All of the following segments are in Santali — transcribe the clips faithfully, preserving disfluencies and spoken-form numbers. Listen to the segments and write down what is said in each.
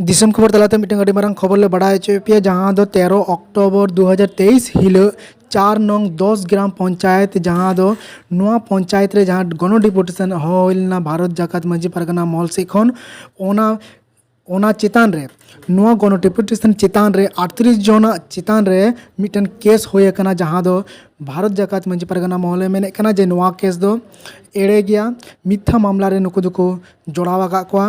ᱫᱤᱥᱚᱢ ᱠᱷᱚᱵᱚᱨ ᱛᱟᱞᱟᱛᱮ ᱢᱤᱫᱴᱟᱝ ᱟᱹᱰᱤ ᱢᱟᱨᱟᱝ ᱠᱷᱚᱵᱚᱨ ᱞᱮ ᱵᱟᱲᱟᱭ ᱦᱚᱪᱚᱭᱮᱫ ᱯᱮᱭᱟ, ᱡᱟᱦᱟᱸ ᱫᱚ ᱛᱮᱨᱚ ᱚᱠᱴᱳᱵᱚᱨ ᱫᱩ ᱦᱟᱡᱟᱨ ᱛᱮᱭᱤᱥ ᱦᱤᱞᱳᱜ ᱪᱟᱨ ᱱᱚᱝ ᱫᱚᱥ ᱜᱨᱟᱢ ᱯᱚᱧᱪᱟᱭᱮᱛ, ᱡᱟᱦᱟᱸ ᱫᱚ ᱱᱚᱣᱟ ᱯᱚᱧᱪᱟᱭᱮᱛ ᱨᱮ ᱡᱟᱦᱟᱸ ᱜᱚᱱᱚ ᱰᱮᱯᱩᱴᱮᱥᱚᱱ ᱦᱚᱦᱚ ᱦᱩᱭ ᱞᱮᱱᱟ ᱵᱷᱟᱨᱚᱛ ᱡᱟᱠᱟᱛ ᱢᱟᱹᱡᱷᱤ ᱯᱟᱨᱜᱟᱱᱟ ᱢᱚᱦᱚᱞ ᱥᱮᱫ ᱠᱷᱚᱱ, ᱚᱱᱟ ᱚᱱᱟ ᱪᱮᱛᱟᱱ ᱨᱮ, ᱱᱚᱣᱟ ᱜᱚᱱᱚ ᱰᱮᱯᱩᱴᱮᱥᱚᱱ ᱪᱮᱛᱟᱱ ᱨᱮ ᱟᱴᱛᱨᱤᱥ ᱡᱚᱱᱟᱜ ᱪᱮᱛᱟᱱ ᱨᱮ ᱢᱤᱫᱴᱮᱱ ᱠᱮᱥ ᱦᱩᱭ ᱟᱠᱟᱱᱟ, ᱡᱟᱦᱟᱸ ᱫᱚ ᱵᱷᱟᱨᱚᱛ ᱡᱟᱠᱟᱛ ᱢᱟᱹᱡᱷᱤ ᱯᱟᱨᱜᱟᱱᱟ ᱢᱚᱦᱚᱞᱮ ᱢᱮᱱᱮᱫ ᱠᱟᱱᱟ ᱡᱮ ᱱᱚᱣᱟ ᱠᱮᱥ ᱫᱚ ᱮᱲᱮ ᱜᱮᱭᱟ, ᱢᱤᱛᱷᱭᱟ ᱢᱟᱢᱞᱟ ᱨᱮ ᱱᱩᱠᱩ ᱫᱚᱠᱚ ᱡᱚᱲᱟᱣ ᱟᱠᱟᱫ ᱠᱚᱣᱟ᱾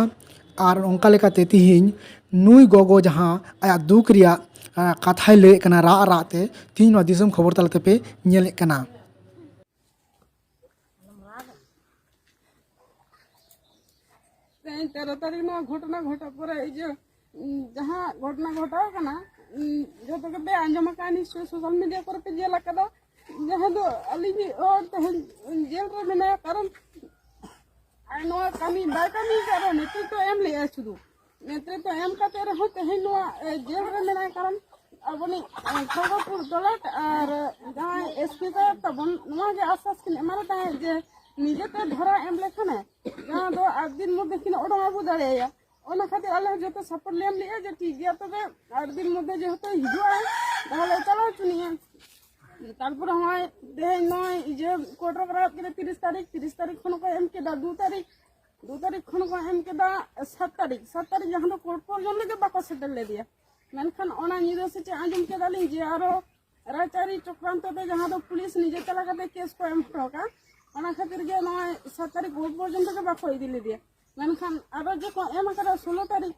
ᱟᱨ ᱚᱱᱠᱟ ᱞᱮᱠᱟᱛᱮ ᱛᱤᱦᱤᱧ ᱱᱩᱭ ᱜᱚᱜᱚ ᱡᱟᱦᱟᱸ ᱟᱭᱟᱜ ᱫᱩᱠ ᱨᱮᱭᱟᱜ, ᱟ, ᱠᱟᱛᱷᱟᱭ ᱞᱟᱹᱭᱮᱫ ᱠᱟᱱᱟ ᱨᱟᱜ ᱨᱟᱜ ᱛᱮ, ᱛᱤᱦᱤᱧ ᱱᱚᱣᱟ ᱫᱤᱥᱚᱢ ᱠᱷᱚᱵᱚᱨ ᱛᱟᱞᱟ ᱛᱮᱯᱮ ᱧᱮᱞᱮᱫ ᱠᱟᱱᱟ᱾ ᱛᱮᱦᱮᱧ ᱛᱮᱨᱚ ᱛᱟᱹᱨᱤᱠᱷ ᱱᱚᱣᱟ ᱜᱷᱚᱴᱚᱱᱟ ᱜᱷᱚᱴᱟᱣ ᱯᱚᱨᱮ, ᱤᱭᱟᱹ, ᱩᱸ, ᱡᱟᱦᱟᱸ ᱜᱷᱚᱴᱚᱱᱟ ᱜᱷᱚᱴᱟᱣ ᱠᱟᱱᱟ, ᱩᱸ, ᱡᱚᱛᱚ ᱜᱮᱯᱮ ᱟᱸᱡᱚᱢ ᱟᱠᱟᱫᱼᱟ ᱱᱤᱥᱪᱚᱭ, ᱥᱳᱥᱟᱞ ᱢᱤᱰᱤᱭᱟ ᱠᱚᱨᱮ ᱯᱮ ᱧᱮᱞ ᱟᱠᱟᱫᱟ᱾ ᱡᱟᱦᱟᱸ ᱫᱚ ᱟᱹᱞᱤᱧᱤᱡ ᱦᱚᱲ ᱛᱮᱦᱮᱧ ᱡᱮᱞ ᱨᱮ ᱢᱮᱱᱟᱭᱟ, ᱠᱟᱨᱚᱱ ᱟᱨ ᱱᱚᱣᱟ ᱠᱟᱹᱢᱤ ᱵᱟᱭ ᱠᱟᱹᱢᱤ ᱟᱠᱟᱫ ᱨᱮᱦᱚᱸ ᱱᱮᱛᱨᱤᱛᱵ ᱮᱢ ᱞᱮᱫᱼᱟᱭ ᱥᱩᱫᱷᱩ᱾ ᱱᱮᱛᱨᱤᱛᱵ ᱮᱢ ᱠᱟᱛᱮ ᱨᱮᱦᱚᱸ ᱛᱮᱦᱮᱧ ᱱᱚᱣᱟ, ᱮ, ᱡᱮᱞ ᱨᱮ ᱢᱮᱱᱟᱭ, ᱠᱟᱨᱚᱱ ᱟᱵᱚᱱᱤᱡ, ᱮ, ᱠᱷᱚᱲᱜᱚᱯᱩᱨ ᱫᱚᱞᱟᱴ ᱟᱨ ᱡᱟᱦᱟᱸᱭ ᱮᱥ ᱯᱤ ᱥᱟᱦᱮᱵ ᱛᱟᱵᱚᱱ ᱱᱚᱣᱟ ᱜᱮ ᱟᱥᱥᱟᱥ ᱠᱤᱱ ᱮᱢᱟᱞᱮ ᱛᱟᱦᱮᱸᱫ ᱡᱮ ᱱᱤᱡᱮᱛᱮ ᱫᱷᱚᱨᱟ ᱮᱢ ᱞᱮᱠᱷᱟᱱᱮ ᱡᱟᱦᱟᱸ ᱫᱚ ᱟᱴ ᱫᱤᱱ ᱢᱚᱫᱽᱫᱷᱮ ᱠᱤᱱ ᱚᱰᱚᱝ ᱟᱹᱜᱩ ᱫᱟᱲᱮᱭᱟᱭᱟ᱾ ᱚᱱᱟ ᱠᱷᱟᱹᱛᱤᱨ ᱟᱞᱮ ᱦᱚᱸ ᱡᱚᱛᱚ ᱥᱟᱯᱳᱨᱴ ᱞᱮ ᱮᱢ ᱞᱮᱫᱼᱟ ᱡᱮ ᱴᱷᱤᱠ ᱜᱮᱭᱟ, ᱛᱚᱵᱮ ᱟᱴ ᱫᱤᱱ ᱢᱚᱫᱽᱫᱷᱮ ᱡᱮᱦᱮᱛᱩ ᱦᱤᱡᱩᱜᱼᱟᱭ, ᱛᱟᱦᱚᱞᱮ ᱪᱟᱞᱟᱣ ᱦᱚᱪᱚᱱᱤᱡᱼᱟ᱾ ᱛᱟᱨᱯᱚᱨᱮ ᱦᱚᱸᱜᱼᱚᱭ ᱛᱮᱦᱮᱧ ᱱᱚᱜᱼᱚᱭ ᱤᱭᱟᱹ ᱠᱳᱨᱴ ᱨᱮ ᱠᱚ ᱨᱟᱠᱟᱵ ᱠᱮᱫᱟ ᱛᱤᱨᱤᱥ ᱛᱟᱹᱨᱤᱠᱷ, ᱛᱤᱨᱤᱥ ᱛᱟᱹᱨᱤᱠᱷ ᱠᱷᱚᱱ ᱠᱚ ᱮᱢ ᱠᱮᱫᱟ ᱫᱩ ᱛᱟᱹᱨᱤᱠᱷ, ᱫᱩ ᱛᱟᱹᱨᱤᱠᱷ ᱠᱷᱚᱱ ᱠᱚ ᱮᱢ ᱠᱮᱫᱟ ᱥᱟᱛ ᱛᱟᱹᱨᱤᱠᱷ, ᱥᱟᱛ ᱛᱟᱹᱨᱤᱠᱷ ᱡᱟᱦᱟᱸ ᱫᱚ ᱠᱳᱨᱴ ᱯᱚᱨᱡᱚᱱᱛᱚ ᱜᱮ ᱵᱟᱠᱚ ᱥᱮᱴᱮᱨ ᱞᱮᱫᱮᱭᱟ᱾ ᱢᱮᱱᱠᱷᱟᱱ ᱚᱱᱟ ᱧᱤᱫᱟᱹ ᱥᱮ ᱪᱮᱫ ᱟᱸᱡᱚᱢ ᱠᱮᱫᱟᱞᱤᱧ ᱡᱮ ᱟᱨᱚ ᱨᱟᱡᱽᱟᱹᱨᱤ ᱪᱚᱠᱨᱟᱱᱛᱚ ᱛᱮ ᱡᱟᱦᱟᱸ ᱫᱚ ᱯᱩᱞᱤᱥ ᱱᱤᱡᱮ ᱪᱟᱞᱟᱣ ᱠᱟᱛᱮ ᱠᱮᱥ ᱠᱚ ᱮᱢ ᱦᱚᱴᱚ ᱠᱟᱜᱼᱟ, ᱚᱱᱟ ᱠᱷᱟᱹᱛᱤᱨ ᱜᱮ ᱱᱚᱜᱼᱚᱭ ᱥᱟᱛ ᱛᱟᱹᱨᱤᱠᱷ ᱠᱳᱨᱴ ᱯᱚᱨᱡᱚᱱᱛᱚ ᱜᱮ ᱵᱟᱠᱚ ᱤᱫᱤ ᱞᱮᱫᱮᱭᱟ᱾ ᱢᱮᱱᱠᱷᱟᱱ ᱟᱨᱚ ᱡᱮ ᱠᱚ ᱮᱢ ᱟᱠᱟᱫᱟ ᱥᱳᱞᱳ ᱛᱟᱹᱨᱤᱠᱷ,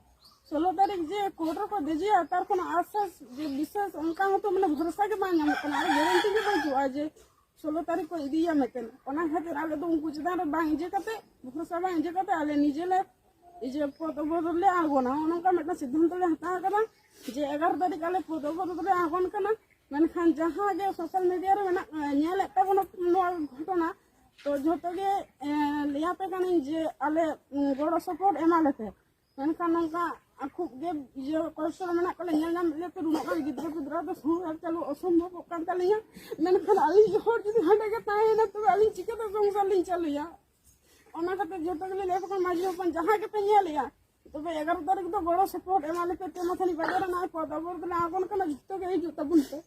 ᱥᱳᱞᱳ ᱛᱟᱹᱨᱤᱠᱷ ᱡᱮ ᱠᱳᱨᱴ ᱨᱮᱠᱚ ᱫᱮᱡᱮᱭᱟ, ᱛᱟᱨ ᱠᱳᱱᱳ ᱟᱥᱥᱟᱥ ᱡᱮ ᱵᱤᱥᱥᱟᱥ ᱚᱱᱠᱟ ᱦᱚᱸᱛᱚ ᱢᱟᱱᱮ ᱵᱷᱚᱨᱥᱟ ᱜᱮ ᱵᱟᱝ ᱧᱟᱢᱚᱜ ᱠᱟᱱᱟ, ᱟᱨ ᱜᱮᱨᱮᱱᱴᱤ ᱜᱮ ᱵᱟᱹᱪᱩᱜᱼᱟ ᱡᱮ ᱥᱳᱞᱳ ᱛᱟᱹᱨᱤᱠᱷ ᱠᱚ ᱤᱫᱤᱭᱟ ᱢᱮᱱᱛᱮ᱾ ᱚᱱᱟ ᱠᱷᱟᱹᱛᱤᱨ ᱟᱞᱮ ᱫᱚ ᱩᱱᱠᱩ ᱪᱮᱛᱟᱱ ᱨᱮ ᱵᱟᱝ ᱤᱭᱟᱹ ᱠᱟᱛᱮ, ᱵᱷᱚᱨᱥᱟ ᱵᱟᱝ ᱤᱭᱟᱹ ᱠᱟᱛᱮ ᱟᱞᱮ ᱱᱤᱡᱮ ᱞᱮ ᱤᱭᱟᱹ ᱯᱚᱫ ᱚᱵᱚᱨᱳᱫᱷ ᱞᱮ ᱟᱬᱜᱚᱱᱟ, ᱚᱱᱮ ᱚᱱᱠᱟ ᱢᱤᱫᱴᱟᱝ ᱥᱤᱫᱽᱫᱷᱟᱱᱛᱚ ᱞᱮ ᱦᱟᱛᱟᱣ ᱟᱠᱟᱫᱟ ᱡᱮ ᱮᱜᱟᱨᱚ ᱛᱟᱹᱨᱤᱠᱷ ᱟᱞᱮ ᱯᱚᱫ ᱚᱵᱚᱨᱳᱫᱷ ᱞᱮ ᱟᱬᱜᱚᱱ ᱠᱟᱱᱟ᱾ ᱢᱮᱱᱠᱷᱟᱱ ᱡᱟᱦᱟᱸ ᱜᱮ ᱥᱳᱥᱟᱞ ᱢᱤᱰᱤᱭᱟ ᱨᱮ ᱢᱮᱱᱟᱜ, ᱧᱮᱞᱮᱫ ᱛᱟᱵᱚᱱᱟ ᱱᱚᱣᱟ ᱜᱷᱚᱴᱚᱱᱟ, ᱛᱚ ᱡᱷᱚᱛᱚ ᱜᱮ, ᱮ, ᱞᱟᱹᱭᱟᱯᱮ ᱠᱟᱹᱱᱟᱹᱧ ᱡᱮ ᱟᱞᱮ, ᱩᱸ, ᱜᱚᱲᱚ ᱥᱚᱯᱚᱦᱚᱫ ᱮᱢᱟᱞᱮᱯᱮ᱾ ᱢᱮᱱᱠᱷᱟᱱ ᱱᱚᱝᱠᱟ ᱠᱷᱩᱵ ᱜᱮ ᱤᱭᱟᱹ ᱠᱚᱥᱴᱚ ᱨᱮ ᱢᱮᱱᱟᱜ ᱠᱚᱣᱟ, ᱧᱮᱞ ᱧᱟᱢ ᱞᱮᱫ ᱯᱮ ᱩᱱᱟᱹᱜ ᱜᱟᱱ ᱜᱤᱫᱽᱨᱟᱹ ᱯᱤᱫᱽᱨᱟᱹ ᱫᱚ ᱥᱚᱝᱥᱟᱨ ᱪᱟᱹᱞᱩ ᱚᱥᱚᱢᱵᱷᱚᱵᱚᱜ ᱠᱟᱱ ᱛᱟᱹᱞᱤᱧᱟ᱾ ᱢᱮᱱᱠᱷᱟᱱ ᱟᱹᱞᱤᱧ ᱦᱚᱲ ᱡᱩᱫᱤ ᱦᱟᱸᱰᱮ ᱜᱮ ᱛᱟᱦᱮᱸᱭᱮᱱᱟ, ᱛᱚᱵᱮ ᱟᱹᱞᱤᱧ ᱪᱤᱠᱟᱹᱛᱮ ᱥᱚᱝᱥᱟᱨ ᱞᱤᱧ ᱪᱟᱹᱞᱩᱭᱟ? ᱚᱱᱟ ᱠᱷᱟᱹᱛᱤᱨ ᱡᱷᱚᱛᱚ ᱜᱮᱞᱮ ᱞᱟᱹᱭ ᱟᱯᱮ ᱠᱟᱱᱟ, ᱢᱟᱹᱡᱷᱤ ᱦᱚᱯᱚᱱ ᱡᱟᱦᱟᱸ ᱜᱮᱯᱮ ᱧᱮᱞᱮᱜᱼᱟ, ᱛᱚᱵᱮ ᱮᱜᱟᱨᱚ ᱛᱟᱹᱨᱤᱠᱷ ᱫᱚ ᱜᱚᱲᱚ ᱥᱚᱯᱚᱦᱚᱫ ᱮᱢᱟᱞᱮᱯᱮ, ᱯᱮ ᱢᱟᱛᱷᱟᱹᱱᱤ ᱵᱟᱡᱟᱨ ᱨᱮᱱᱟᱜ ᱯᱚᱫ ᱟᱵᱚᱨ ᱫᱚᱞᱮ ᱟᱬᱜᱚᱱ ᱠᱟᱱᱟ, ᱡᱚᱛᱚ ᱜᱮ ᱦᱤᱡᱩᱜ ᱛᱟᱵᱚᱱ ᱯᱮ᱾